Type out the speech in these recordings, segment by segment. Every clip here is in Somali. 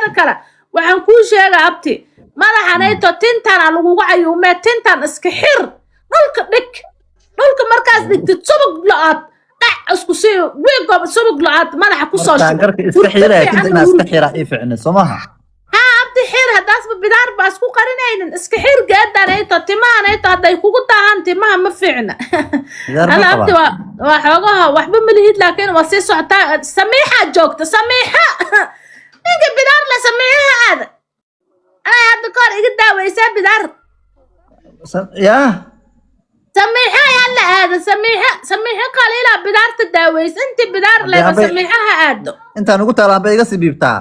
Teeda kale waxaan kuu sheega, abti, madaxanayto tintana lagugu cayuumee, tintan iska xir, dhulka dhig. Dhulka markaas dhigtid, subag lo-aad dhac isku sii, wiigooba subag lo-aad madaxa kusoo Markaan shubo. garka iska Hurdo xiiraya, fiican tinta inaa iska hurd. xiraa ii ficne, soo maha? Haa abti, xir. Haddaasba bidaar baa isku qarinaynin, iska xir geedanayto, timahanayto hadday kugu daahan, timaha ma fiicna. Bidaar ma Ala abti, qabaa. Waa xoogaha waxba ma lihid, laakiin waa sii socotaa. Samiixaa joogta, Samiixa. Ninka bidaar le Samiixaha aada anaa hadda kahor iga daaweysaa bidaar. Yaa? Samiixa ayaa la aada, Samiixa, Samiixo qaliilaa bidaarta daaweysa. Intii bidaar leba Samiixaha aado. Intaan ugu taalaan bay iga sii biibtaa.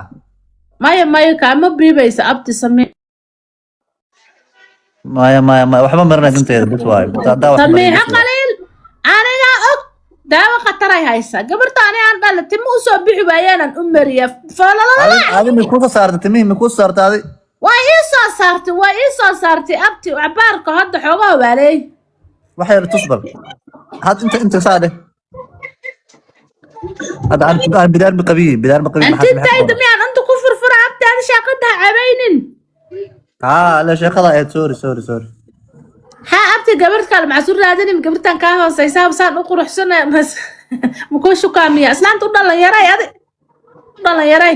Maya, maya, kaama biibaysa, abti, Samiix. Maya, maya, maya, waxba marinay dinteeda bas waayo. Haddaa wax mariyo, Samiixo bas waayo. Qaliil anigaa og, daawo khataray haysaa gabarta. Ani aan dhala timo usoo bixi waayeenaan u mariya foolalala. Adi mi kusoo saartay timihii? Mi kusoo saartay adi? Waa ii soo saartay, waa ii soo saartay, abti. Cabaarka hadda xoogaha waaleey. Wax yar tus bal had, inta saa dheh. Hadda aan bidaar ma qabiyi, bidaar ma qabiyi. Maxaa Intintayda miyaan inta ku furfura, abti? Ada shaaqada ha cabaynin. Haa, la sheekada ahayd. Sorry, sorry, sorry. Haa abti, gabadh kale maxaa su raadinin? Gabartan kaa hooseysa saan u quruxsana mas makuu shukaamiya? Islaanta u dhalan yaray, adi u dhalan yaray.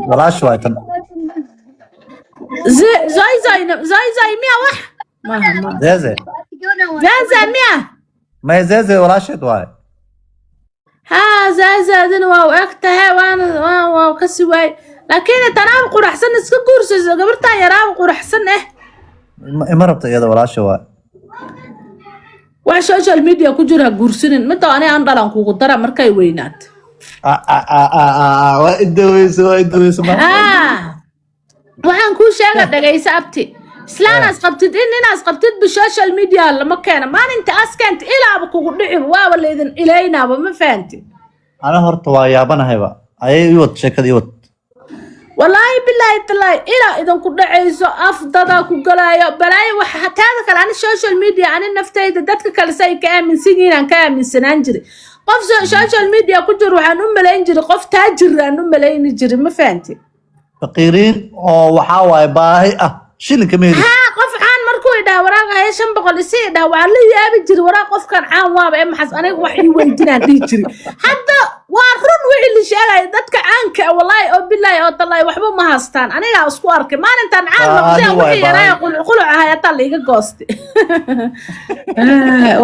Walaash waay tan. Zay zay zay zay miya? Wax maha maha. Zeze. Zaza miya? Maya, Zeze walaasheed waay. Haa, zaazaadina waa u eg tahay, waana waa kasi waay, laakiin tanaaba quraxsan, iska guursayso gabartan yaraaba quraxsan eh. Ima rabta iyada, walaasha waay. Wax social media ku jira ha guursanin. Midda ani aan dhalan kugu dara markay weynaato. Ah, ah, ah, ah, ah, waa idaweyso, waa idaweyso ma. Ah, waxaan kuu sheega, dhagayso abti. Islaanaas qabtid in inaas qabtid bi social media lama keena. Maalinta as keenta ilaaba kugu dhici, waaba laydin ilaynaaba, ma fahanti? Ana horta waa yaabanahayba. Ayay ii wad sheekada, ii wad. Walaahi, bilaahi, talaahi, ilaa idinku dhacayso, af dadaa ku galaayo balaayo. Wax taada kale, ani social media, ani naftayda dadka kale say ka aaminsan yihiin aan ka aaminsanaan jiray. Qof social media ku jiro waxaan u malayn jiray qof taajir aan u malayni jiray, ma fahanti? Faqiiriin oo waxaa waaye baahi ah, shilinka ma heli. Haa, qof caan markuu idhaha waraaq haye, 500 isi idhaha, waxaan la yaabi jiray, waraaq qofkan caan waaba ee maxas aniga wax ii weydinaan dhihi jiray. Hadda waa run wixii la sheegaya, dadka caanka ah, wallaahi oo bilaahi oo tallaahi, waxba ma haystaan. Anigaa isku arkay maalintaan caan Baahi noqday. waay, Wixii yaraayo baahi. Quluc ahay hataa la iga goostay.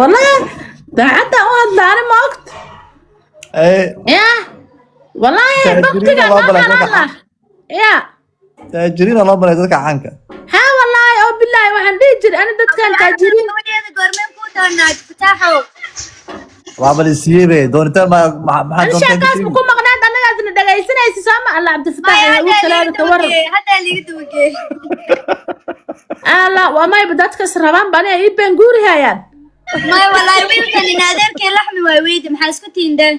Wallaahi daacadda u hadla, ani ma ogta. Ya wallaahi. Taajiriina Baktiga loo noo balay dadka. xalaal ah ya. Taajiriina loo malay dadka caanka. Haa, wallaahi oo bilaahi, waxaan dhihi jiray ani dadkan taajiriin. Gabadheeda goormeen kuu doonaa, Fataaxow? Waa bal isiiyey be doonitaan maxaa Ani doontaan sheekaas ma ku maqnaad? Annagaasna dhagaysanaysa sooma? Alla Cabdifataax Maya, ayaa ugu haddaa kalaada liiga ka waran. dabageeyey, haddaa liiga dabageeyey. Alla waa mayba, dadkas rabaan ba aniga ii been guuri hayaan. Maya, wallaahi wiilkan in adeerkay laxmi waay. Weydi maxaa isku tiindeen?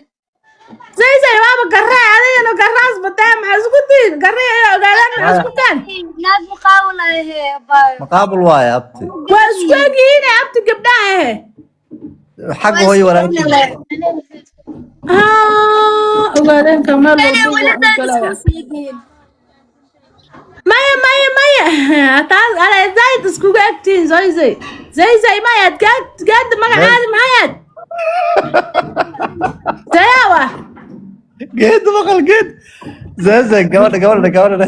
Zay zay waaba garee, adigana garaas batee, maxaa isku tihin? Garee ay ogaadaan, maxaa isku taan? Naag muqaawal ahe, abaayo. Maqaabul waaye, abti. Waa isku egyihiin, abti, gabdhaha he. Xagga hooyo walaalkii. Ah, ogaadeenka meel Weli walba weli waa u daan galaya. isku siigiin. Maya, maya, maya, taas ala zaid iskugu egtihiin. Zay zay zay zay mayaad gaad gaad magacaadi maxayaad sayawa? Geed maqal, geed Zeze, gabadha, gabadha, gabadha.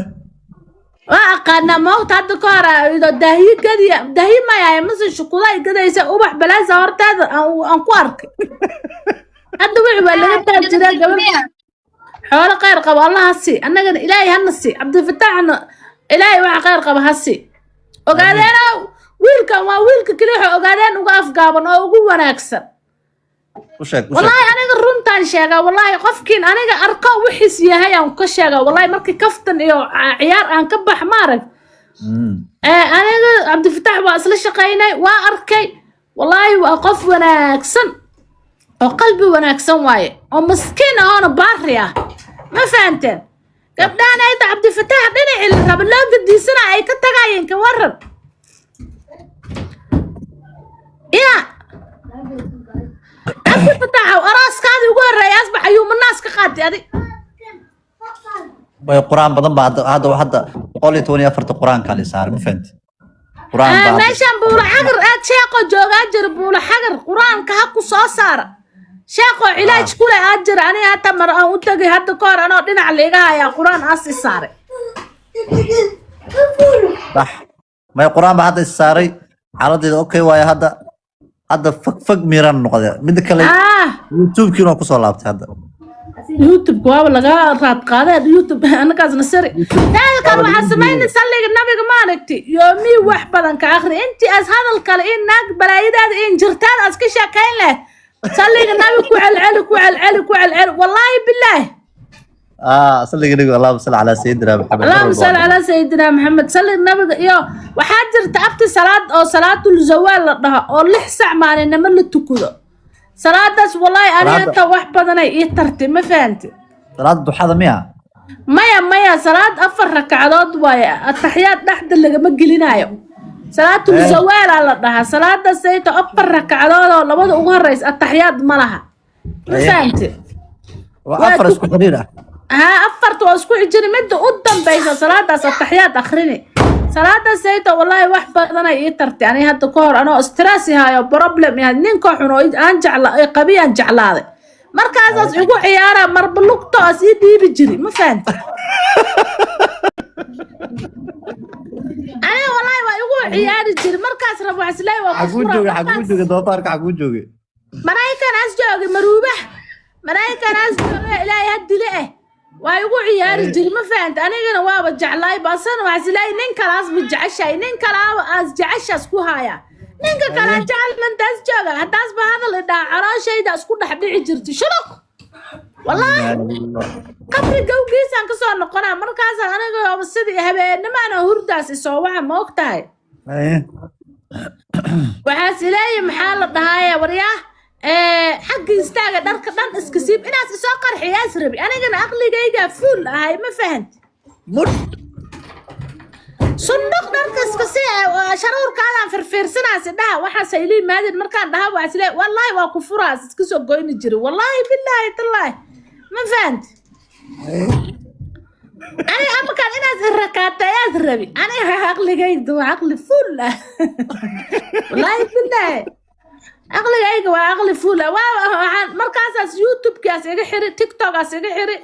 Waa aqaanaa, moogta? Hadda ka hor ido daahiye gadiya, daahiye mayahay mase shukuda ay gadaysa, ubax balaasa horteeda aan ku arkay. Hadda wixii waa laga taajiraa. Gabar xoolo khayr qabo Allah ha sii, annagana Ilaahay hana sii, Cabdifataaxna Ilaahay waxa khayr qaba ha sii. Ogaadeena wiilkan waa wiilka keliya waxa ogaadeen uga afgaaban oo ugu wanaagsan. U sheeg, u sheeg. Wallaahi aniga runtaan sheegaa. Wallaahi qofkiin aniga arko wixiis yahay aan ka sheegaa. Wallaahi markii kaftan iyo ciyaar aan ka bax maarag. Aniga Cabdifataax waa isla shaqaynay, waa arkay. Wallaahi waa qof wanaagsan oo qalbi wanaagsan waaye, oo maskiin ah oona baari ah, ma fahanteen? Gabdhahan ayda Cabdifataax dhinacii la raba loo gadiisana ay ka tagayeen, ka waran ya Cabdifataax? Arooskaadii ugu horreeyay asbax ayuu manaas ka qaatay adi. Way quraan badan baa hadda 114 quraanka la saaray, ma fahanti? Quraan baa Meeshan Buula Xagar aad sheeqo joogaa jira. Buula Xagar qur-aanka ha ku soo saara, sheeqo cilaaj kule aad jira. Aniga hata mar aan u tagay hadda ka hor, anoo dhinac liiga hayaa qur-aan aas i saaray. Sax, may quraan baa hadda is saaray, xaaladeeda okay waaye. Hadda fag fag miiraan noqday. Midda kale, YouTube-kiina waa kusoo laabtay hadda. YouTube waaba laga raad qaaday YouTube anakaasna sari. Taada kale waxaa samaynay salliga nabiga, ma aragti, yoomii wax badan ka akhri. Intii as hadal kale in naag balaayadaada in jirtaan as ka sheekayn leh, salliga nabiga ku celceli, ku celceli, ku celceli, wallaahi bilaahi. Salliga nabiga, allahuma salli calaa sayidina Maxamed. Allahuma salli calaa sayidina Maxamed. Salliga nabiga iyo waxaa jirta abti salaad oo salaatul zawaal la dhaho oo 6 sac maalinimo la tukudo. Salaadaas wallaahi aniga inta wax badanay ii tartay, ma fahanti? Salaada duxada miya? Maya, maya, salaad afar ragcadood waaye, ataxiyaad dhexda lagama gelinayo. Salaatul zawaalaa la dhahaa salaadaas sayto, afar ragcadood oo labada ugu horeysa ataxiyaad ma laha, ma fahanti? Waa afar isku xiriir ah. Haa, afarta waa isku xijiri, midda u dambaysa salaadaas ataxiyaad akrini. Salaadaas sayto wallaahi wax badanay ii tartay. Aniga hadda ka hor anoo stress hayo, problem yahay, ninka xun oo aan jecla qabiyaan jeclaaday, markaasaas igu ciyaara, marba lugto as ii dhiibi jiri, ma fahanti? Aniga wallaahi waa igu ciyaari jiri. Markaas rab wax isleey waa ku Xaguu fura. joogay? Xaguu Markaas joogay doofaarka? Xaguu joogay? Maraykan as joogay, maruubax Maraykan as joogay, ilaahay ha dile eh, waa igu ciyaari jiri, ma fahanta? Anigana waaba jeclaay basana, waxaa isleeyahay nin kalaas ba jeceshahay, nin kalaaba aas jeceshaas ku haya, ninka kalaa jecel intaas jooga. Haddaas ba hadal idhaa, calooshayda isku dhex dhici jirta shuluq, wallaahi qabri gowgiisaan kasoo noqonaa. Markaasaan aniga sidii habeennimaana hurdaas isoo waxa, ma og tahay? Waxaas ileeyahay, maxaa la dhahaaye, waryaa xagga istaaga, dharka dhan iska siib, inaas isoo qarxiyaas rabi. Anigana aqligayga fuul ahay, ma fahanti? Mudh. Sunduq dharka iska sii, sharuurkaadaan firfiirsanaas dhaha, waxaas ila yimaadeen. Markaan dhaha waa isle, wallaahi waa ku furaas iska soo goyni jiray, wallaahi bilaahi tallaahi, ma fahanti? Aniga amakaan inaad irakaatayaad rabi. Aniga aqligayda waa aqli fuul ah, wallaahi bilaahi aqligayga waa aqli fuul ah. Waa waxaan markaasaas YouTube-kaas iga xiri, TikTok-aas iga xiri.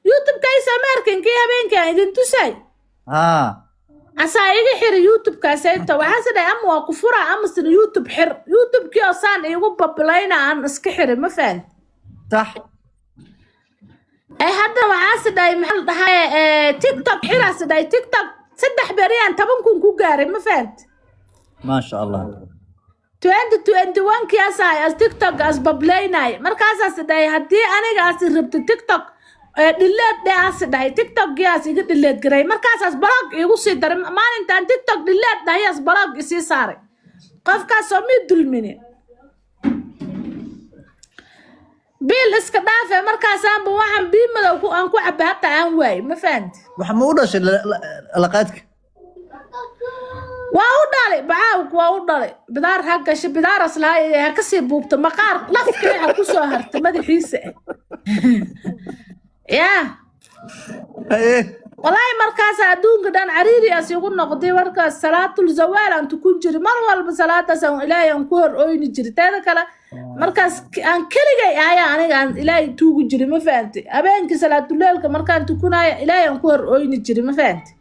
YouTube-kaysa ma arkin kii habeenkii aan idin tusay? Asaa iga xiri YouTube-kaasayto. Waxaase dhahay ama waa ku furaa ama sina YouTube xir. YouTube-kii oo saan iigu babilayna aan iska xiri, ma fahanti? Sax. Ee hadda waxaase dhahay, maxaa la dhahay, TikTok xiraase dhahay. TikTok 3 beriyaan 10,000 ku gaaray, ma fahanti? Maasha Allah. 2021 kiasahay as TikTok as bablaynay. Markaasaas dhahay haddii aniga as rabto TikTok dhileed dhe, as dhahay TikTok-giyaas iga dhileed garay. Markaasaas block igu sii daray. Maalintaan TikTok dhileed dhahayaas block isii saaray. Qofkaasoo mii dulminin, biil iska dhaafe. Markaasaanba waxaan bii madow aan ku cabay hataa aan waayey, ma fahanti? Waxa ma u dhashay laqaadka? Waa u dhalay bacaawg, waa u dhalay. Bidaar ha gasho, bidaaras lahay ha kasii buubto, maqaar lafkii ha ku soo harta madaxiisa yaa. Walaahi markaas adduunka dhan cariiriyaas igu noqday. Markaas salaatul zawaal aan tukun jiray mar walba, salaadaas aan ilaahay aan ku hor oyni jiray. Teeda kale markaas aan keligay ayaa aniga aan ilaahay tuugi jiray, ma fahamtay? Habeenkii salaatuleelka markaan tukunayo ilaahay aan ku hor oyni jiray, ma fahamtay?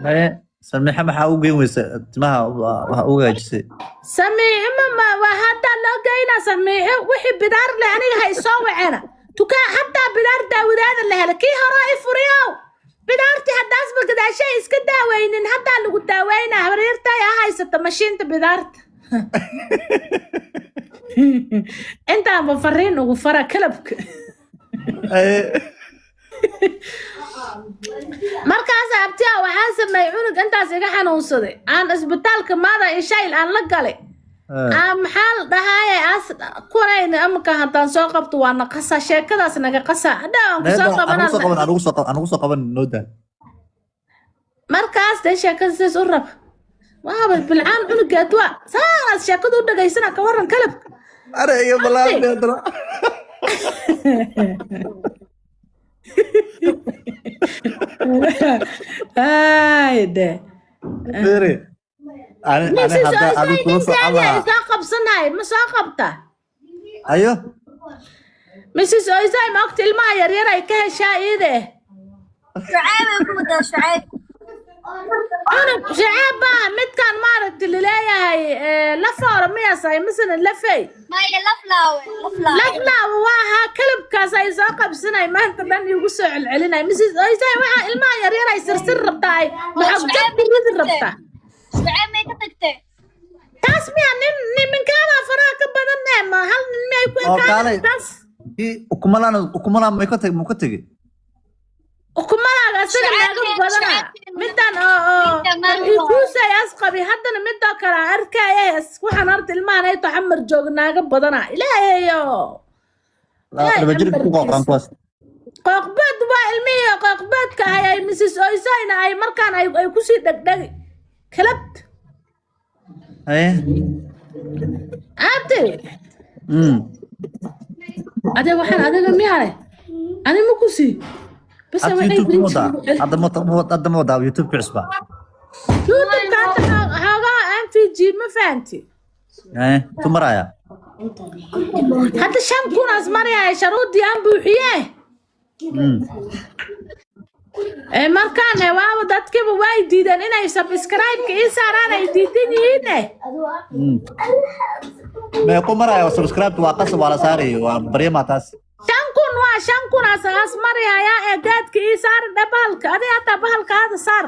Haye, Samiixa maxaa u geyn weysa timaha waxa u hagaajisay? Samiice ma waa haddaa loo geynaa. Samiice wixii bidaar leh aniga ha isoo waceena tukaa. Hataa bidaar daawidaada la hela kii horaa i furiyow, bidaartii haddaasba gadaashay iska daaweynin, haddaa lagu daaweynaa. Habaryartaay ha haysata mashiinta bidaarta. Intaanba fariin ugu fara kalabka. Markaas abtiya waxaan sameeyey, cunug intaas iga xanuunsaday aan isbitaalka maada ishayl aan la galay, aan maxaa la dhahaaye, as kunayna amaka haddaan soo qabto waa na qasa, sheekadaas naga qasa hadha aan kusoo Anugu soo qabanaa. qaban, anugu soo qaban, anugu soo qaban, noo daa. Markaas dee sheekada sidaas u rab waaba bilcaan cunugaad waa saanaas sheekada u dhagaysana, ka waran kalabka? Are iyo balaabi haddana. Hayde. Fiiri. Ani ani Mrs. hadda Oysay adigu kula socon ninkaadi ay lahaa. soo qabsanahay ma soo qabta? Ayo. Mrs. Oysay ma ogta ilmaha yaryar ay ka heshaa iide? Shucayb ay ku wadaa, Shucayb. Cunug shacaab baa midkan maaragta laleeyahay lafoora miyaas ay misena lafey. Maya, laflaawe, laflaawe. Laflaawa waa ahaa kalabkaas ay soo qabsanay maanta dhan igu soo celcelinay. Mrs. Oysay waxaa ilmaha yaryar ay sirsir rabtaa, ay maxabjad ku ridi rabtaa. Shucayb may ka tagtay? Taas miya nin niminkaada faraha ka badan eh, ma hal nin miyay ku Oo kaalay. ekaanay taas? Kii ukumalaan ukumalaan may ka tagi, muu ka tagi? Ukumalaaga asaga naaga badana. Midan oo ikuusay as qabi haddana midoo kale aan arkaya, waxaan horta ilmahan ayto xamar joog naaga badana, ilaahayo. Laba jir ku qooqan kuwaas. Qooqbeed waa ilmihii qooqbeedka ahay ay Mrs. Oysayna ay markaan ay kusii dhegdhegi kalabt. Haye. Abti. Ade waxaan adiga miyaale ani ma kusii bas. Hadda Waxay YouTube ma wadaa? Hadda ma wadaa YouTube ku cusbaa? YouTube-ka hadda xoogaa MVG, ma fahanti? Haye, tu maraya. Hadda 5,000 as maraya, sharuudii aan buuxiye. Ee markaan waaba dadkiiba way diideen inay subscribe-ka ii saaraan, ay diidan yihiin. Meequu maraya subscribe? Waa qasab, waa la saaraya, waa baryama taas. 5,000 waa 5,000 as maraya ee gaadka ii saar dhe bahalka, adiga hataa bahalka hada saar.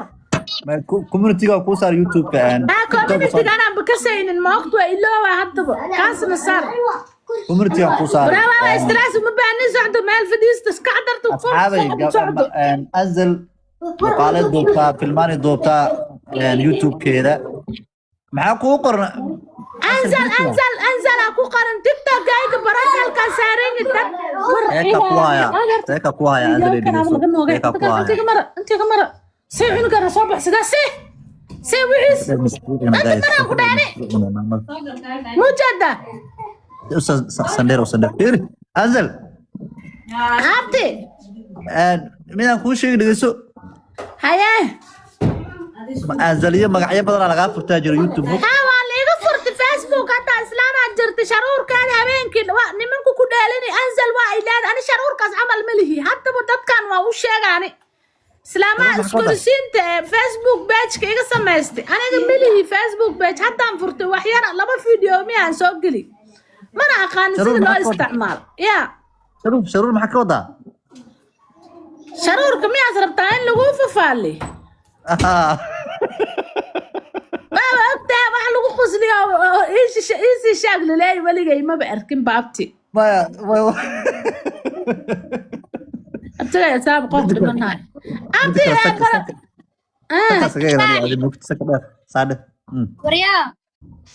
Community-ga kuu saar YouTube-ka. Aa community-ga anaan ba kasaynin, ma ogta? Waa iloowa haddaba, kaasna saar. Community-ga kuu saar. Walaalaha, stress uma baahnin, socdo meel fadhiista iska cadarta. Asxaabay, socdo. Anzal muuqaalay duubtaa, filmaanay duubtaa YouTube-keeda. Maxaa kuu qoran? Anzal, anzal, anzal aa ku qoran TikTok-ayga barofilkaa saaran dad. Seeka ku haya, seeka ku haya, Anzal ay dhegeyso. Seeka ku haya. Intiga mara, intiga mara, si cunugana soo baxsadaa, si si wixiis maraan ku dhaani. Mujada. Sandheer, sandheer, fiiri Anzal. Abti. Midaan kuu sheegi, dhegeyso. Haye. Anzaliyo magacyo badanaa lagaa furtaa jiro YouTube. Haa, waa liiga furtay Facebook hataa, islaanaa jirtay sharuurkeeda habeenkii waa nimanku ku dheelini anzal waa ay leedahay. Ani sharuurkaas camal ma lihi, haddaba dadkan waa u sheegaani islaamaha Maxaa ka wadaa? Iskorisiinta ee Facebook page-ka iga samaystay. Aniga ma lihi Facebook page, haddaan furtay wax yar, laba video miyaan soo geli, mana aqaanin Sharuur sida loo maxaa ka wadaa? isticmaalo ya. Sharuur, sharuur maxaa ka wadaa? Sharuurka miyaas rabtaa in lagu fafaali? Waaba ogtahay wax lagu qusliyo oo iisii shaag laleeyahay, weligay maba arkin baabti. Maya, maya. Abtiga saab qof dhimanahay abti. Midda kale, Ee sanka sankaas iga ilaaliyo, adi mugti sanka dheer saadhe. Waryaa.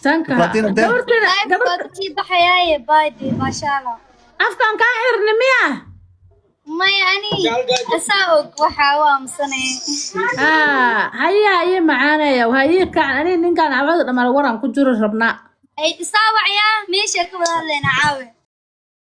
Sanka. Platina dee. Gabartina Live gabarta. waa kasii baxayaaye, bye dee, maasha Allah. Afkan kaa xirni miya? Maya, ani asaa og waxaa u aamusanaya. Ah, haye haye, macaanaya haye, kacan ani ninkan cabada dhamaal waran ku jiro rabnaa. Ay isaa wacyaa, meesha ka wada hadlaynaa caawe.